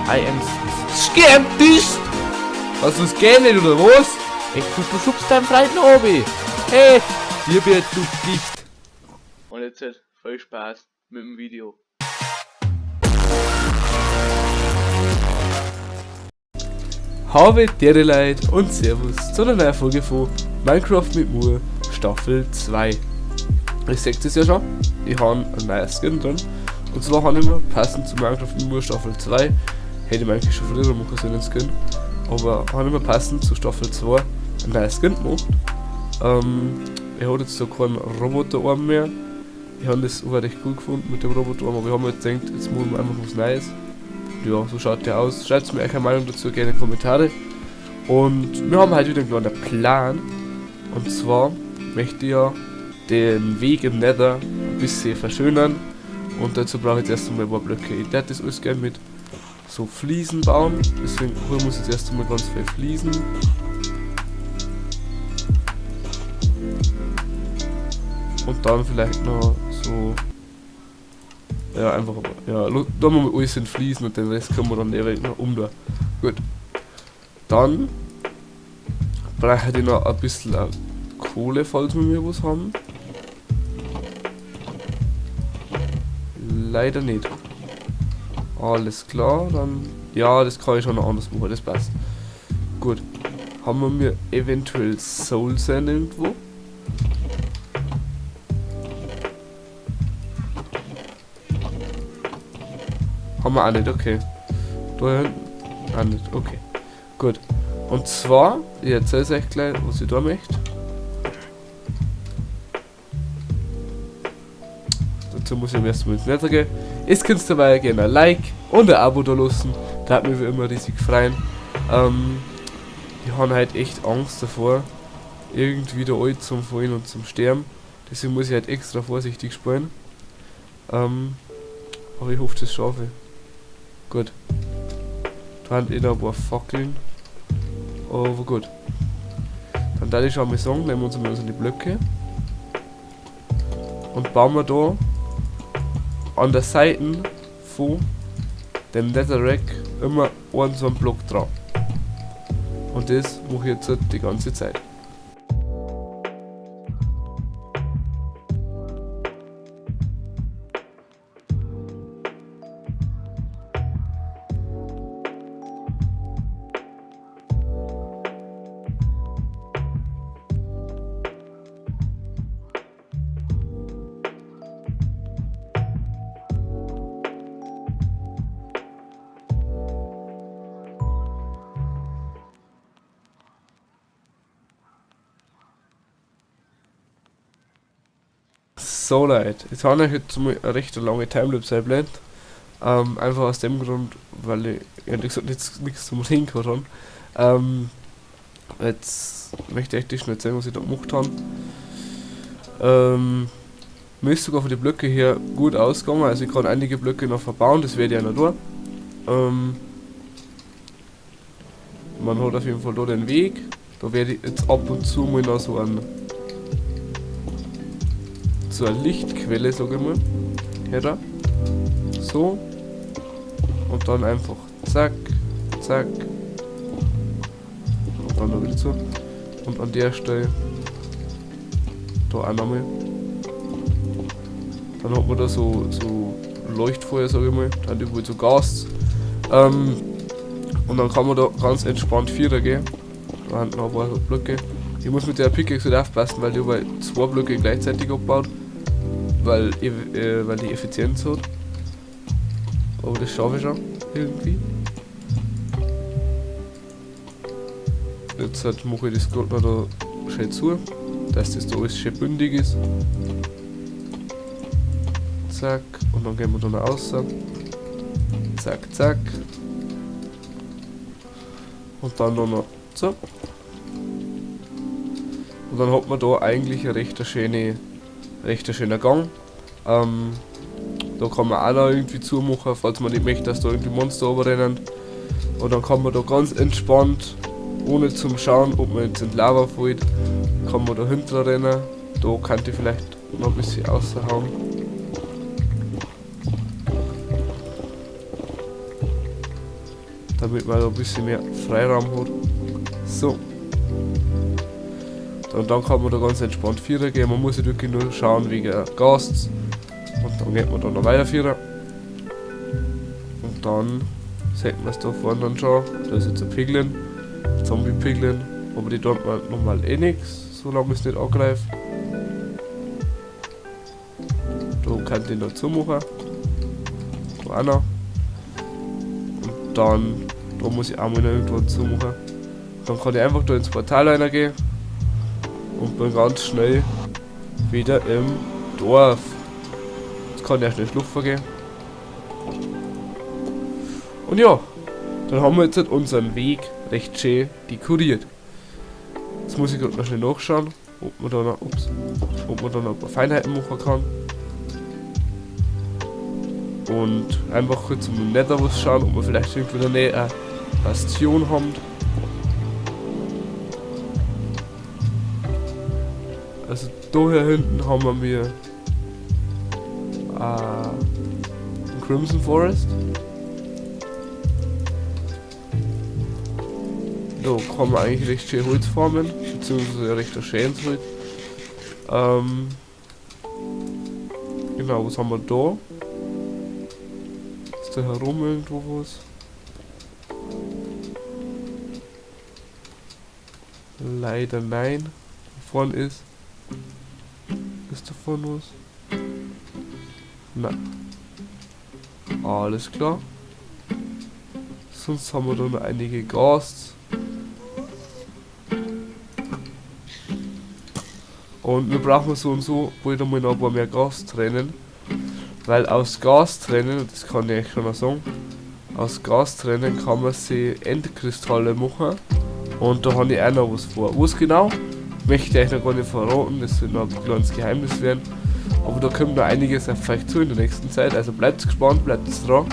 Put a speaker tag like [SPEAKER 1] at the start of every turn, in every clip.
[SPEAKER 1] I am skeptisch! Was du es nicht, oder was? Echt, du schubst deinen Freund noch oben. Hey, dir wird du nicht.
[SPEAKER 2] Und jetzt halt viel Spaß mit dem Video.
[SPEAKER 1] Habe dere Leid und Servus zu einer neuen Folge von Minecraft mit Mur Staffel 2. Ihr seht es ja schon, ich habe einen neuen Skin drin. Und zwar habe ich mir passend zu Minecraft mit Mur Staffel 2, hätte ich mir eigentlich schon früher machen sollen, den Skin, aber habe ich mir passend zu Staffel 2 einen neuen Skin gemacht. Ich habe jetzt so keinen Roboterarm mehr. Ich habe das auch recht cool gefunden mit dem Roboterarm, aber ich habe mir jetzt gedacht, jetzt machen wir einfach was Neues. Ja, so schaut der aus. Schreibt mir eure Meinung dazu gerne in die Kommentare. Und wir haben heute wieder einen kleinen Plan. Und zwar möchte ich ja den Weg im Nether ein bisschen verschönern. Und dazu brauche ich jetzt erst einmal ein paar Blöcke. Ich werde das alles gerne mit so Fliesen bauen. Deswegen holen wir uns jetzt erst einmal ganz viel Fliesen. Und dann vielleicht noch so. Ja, einfach, ja, da haben wir alles in Fliesen und den Rest können wir dann direkt noch um da. Gut. Dann brauche ich noch ein bisschen Kohle, falls wir mir was haben. Leider nicht. Alles klar, dann. Ja, das kann ich schon noch anders machen, das passt. Gut. Haben wir mir eventuell Soul Sand irgendwo? Haben wir auch nicht, okay. Da hinten? Auch nicht, okay. Gut. Und zwar, ich erzähle es euch gleich, was ich da möchte. Dazu muss ich am ersten Mal ins Nether gehen. Jetzt könnt ihr dabei gerne ein Like und ein Abo da lassen. Da hat mich wie immer riesig freuen. Ich habe halt echt Angst davor, irgendwie da alt zum Fallen und zum Sterben. Deswegen muss ich halt extra vorsichtig spielen. Aber ich hoffe, das schaffe ich. Gut. Da haben eh noch ein paar Fackeln. Aber gut. Dann darf ich schon mal sagen, nehmen wir uns mal unsere Blöcke. Und bauen wir da an der Seite von dem Netherrack immer einen so einen Block dran. Und das mache ich jetzt die ganze Zeit. So Leute, jetzt habe ich jetzt mal eine recht lange Timelapse eingeblendet. Einfach aus dem Grund, weil ich ehrlich gesagt nichts zum Reden gehabt habe. Jetzt möchte ich echt schnell zeigen, was ich da gemacht habe. Mir ist sogar von den Blöcken her gut ausgegangen, also ich kann einige Blöcke noch verbauen, das werde ich auch noch tun. Man hat auf jeden Fall da den Weg, da werde ich jetzt ab und zu mal noch so einen so eine Lichtquelle, sag ich mal, her da. So. Und dann einfach zack, zack. Und dann noch wieder zu. Und an der Stelle da auch nochmal. Dann hat man da so Leuchtfeuer, sag ich mal. Dann überall so Gas. Und dann kann man da ganz entspannt Vierer gehen. Da haben noch ein paar so Blöcke. Ich muss mit der Pickaxe halt aufpassen, weil die über zwei Blöcke gleichzeitig abbaut, weil die Effizienz hat. Aber das schaffe ich schon irgendwie. Jetzt halt mache ich das gerade noch da schön zu, dass das da alles schön bündig ist. Zack, und dann gehen wir da noch raus. Zack, zack. Und dann noch so. Und dann hat man da eigentlich einen recht schöner Gang. Da kann man auch noch irgendwie zumachen, falls man nicht möchte, dass da irgendwie Monster runterrennen. Und dann kann man da ganz entspannt, ohne zum Schauen, ob man jetzt in die Lava fällt, kann man da hinter rennen. Da kann ich vielleicht noch ein bisschen raushauen. Damit man da ein bisschen mehr Freiraum hat. So. Und dann kann man da ganz entspannt Vierer gehen. Man muss halt wirklich nur schauen wegen Ghasts. Und dann geht man da noch weiter Vierer. Und dann sieht man es da vorne dann schon. Da ist jetzt ein Piglin. Zombie-Piglin. Aber die tut man normal eh nix, solange es nicht angreift. Da kann ich noch zumachen. Da auch noch. Und dann, da muss ich auch mal noch irgendwann zumachen. Dann kann ich einfach da ins Portal reingehen. Und bin ganz schnell wieder im Dorf. Jetzt kann ich auch schnell schlafen gehen. Und ja, dann haben wir jetzt halt unseren Weg recht schön dekoriert. Jetzt muss ich grad noch schnell nachschauen, ob man da noch, ups, ob man da noch ein paar Feinheiten machen kann. Und einfach kurz im Nether was schauen, ob wir vielleicht irgendwo in der Nähe eine Bastion haben. Also da hier hinten haben wir einen Crimson Forest. Da kann man eigentlich recht schön Holz farmen, beziehungsweise recht schönes Holz. Genau, was haben wir da? Ist da herum irgendwo was? Leider nein. Da vorne ist. Ist da vorne was? Nein. Alles klar. Sonst haben wir da noch einige Ghasts. Und wir brauchen so und so bald einmal noch ein paar mehr Ghast-Tränen. Weil aus Ghast-Tränen, das kann ich euch schon noch sagen, aus Ghast-Tränen kann man sich Endkristalle machen. Und da habe ich auch noch was vor. Was genau? Möchte ich euch noch gar nicht verraten, das wird noch ein kleines Geheimnis werden. Aber da kommt noch einiges auf euch zu in der nächsten Zeit, also bleibt gespannt, bleibt dran.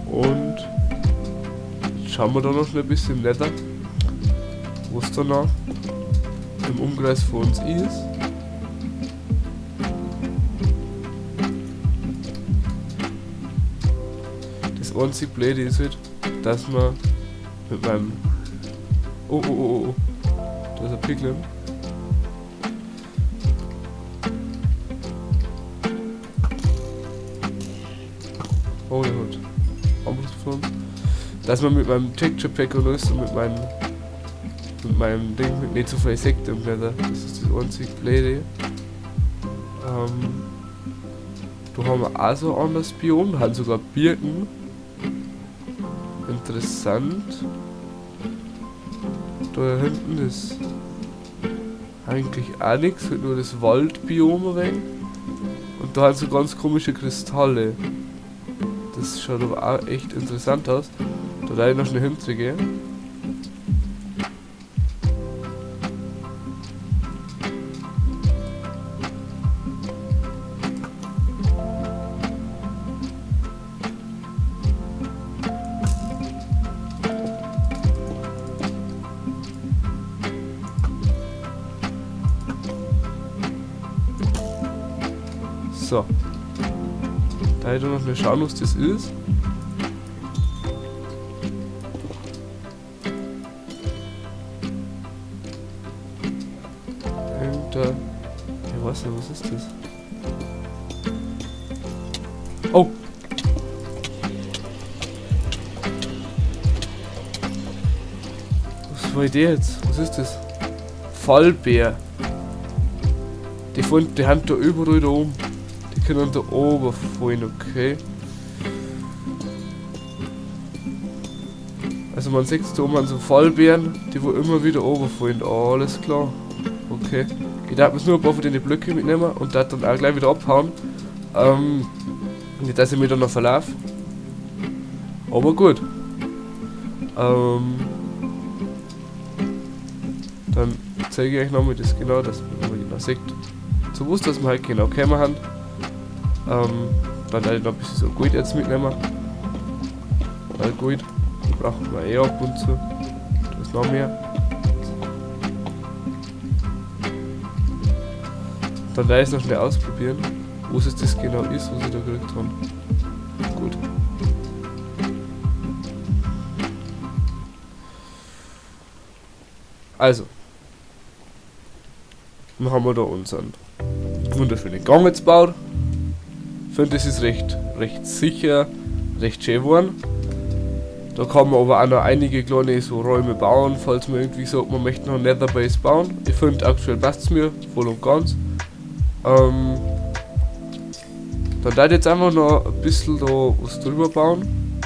[SPEAKER 1] Und jetzt schauen wir da noch schnell ein bisschen im Nether, was da noch im Umkreis von uns ist. Das einzig Blöde ist halt, dass man mit meinem... Oh, oh, oh, oh, oh. Da ist ein Piglin. Oh, der hat Armbrust gefunden. Dass man mit meinem Texture Pack und alles und mit meinem Ding nicht so viel Sekte im Nether. Das ist das einzig Blöde. Da haben wir auch so ein anderes Biom, da haben sogar Birken. Interessant. Da hinten ist eigentlich auch nichts, halt nur das Waldbiom ein wenig. Und da haben so ganz komische Kristalle. Das schaut aber auch echt interessant aus. Da werde ich noch schnell hinzugehen. So. Da hätte ich noch mal schauen, was das ist. Irgendein... Ich weiß nicht, was ist das? Oh! Was war die jetzt? Was ist das? Fallbär. Die haben da überall da oben. Die können da oben fallen, okay. Also man sieht da oben an so Fallbeeren, die wo immer wieder oben fallen. Alles klar. Okay. Ich darf mir nur ein paar von den Blöcke mitnehmen und da dann auch gleich wieder abhauen. Nicht, dass ich mich dann noch verlaufe. Aber gut. Dann zeige ich euch nochmal das genau, dass man genau sieht. So wusste, dass wir halt genau gekommen haben. Dann werde ich noch ein bisschen so Gold jetzt mitnehmen. Weil Gold braucht man eh ab und zu. Da ist noch mehr. Dann werde ich es noch schnell ausprobieren, wo es das genau ist, was ich da gekriegt habe. Gut. Also, dann haben wir da unseren wunderschönen Gang jetzt gebaut. Ich finde, das ist recht sicher, recht schön geworden. Da kann man aber auch noch einige kleine so Räume bauen, falls man irgendwie sagt, man möchte noch eine Netherbase bauen. Ich finde, aktuell passt's mir voll und ganz. Dann werde ich jetzt einfach noch ein bisschen da was drüber bauen.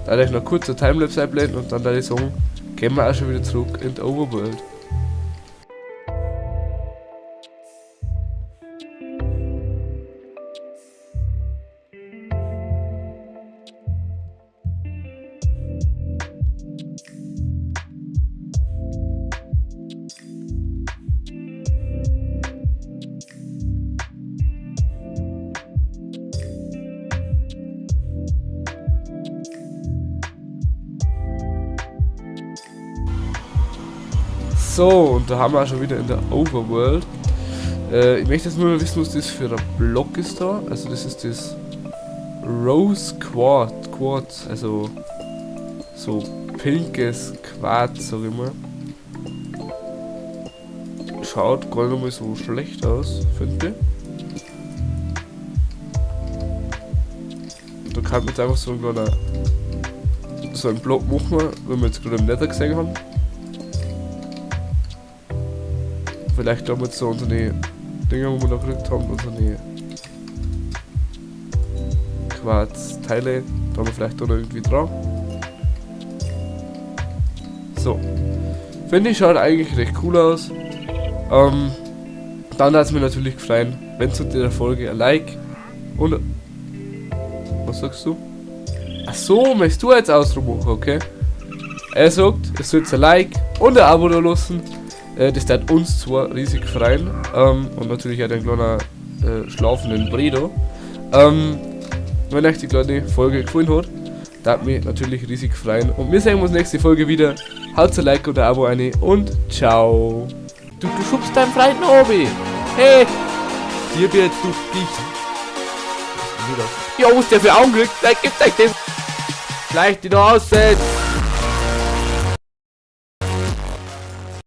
[SPEAKER 1] Da werde ich noch kurz eine Timelapse einblenden und dann werde ich sagen, gehen wir auch schon wieder zurück in die Overworld. So, und da haben wir auch schon wieder in der Overworld. Ich möchte jetzt nur noch wissen, was das für ein Block ist da. Also das ist das Rose Quartz, also so pinkes Quarz, sag ich mal. Schaut gar nicht mal so schlecht aus, finde ich. Da kann man jetzt einfach so einen kleinen, so einen Block machen, wenn wir jetzt gerade im Nether gesehen haben. Vielleicht haben wir jetzt so unsere Dinger, wo wir noch gekriegt haben, unsere Quarzteile, da haben wir vielleicht auch noch irgendwie dran. So. Finde ich, schaut eigentlich recht cool aus. Dann hat's mir natürlich gefreut, wenn zu der Folge ein Like und... Was sagst du? Ach so, möchtest du jetzt Ausruf machen, okay? Er sagt, es soll ein Like und ein Abo da lassen. Das tat uns zwar riesig freuen, und natürlich auch den kleinen schlafenden Bredo. Wenn euch die kleine Folge gefallen hat, darf mich natürlich riesig freuen. Und wir sehen uns nächste Folge wieder. Haut ein Like oder ein Abo rein und ciao. Du schubst deinen Freund noch oben. Hey! Dir wird du dich. Ja, was der für Augen kriegt, dann gibt's euch das. Gleich die noch aussetzt.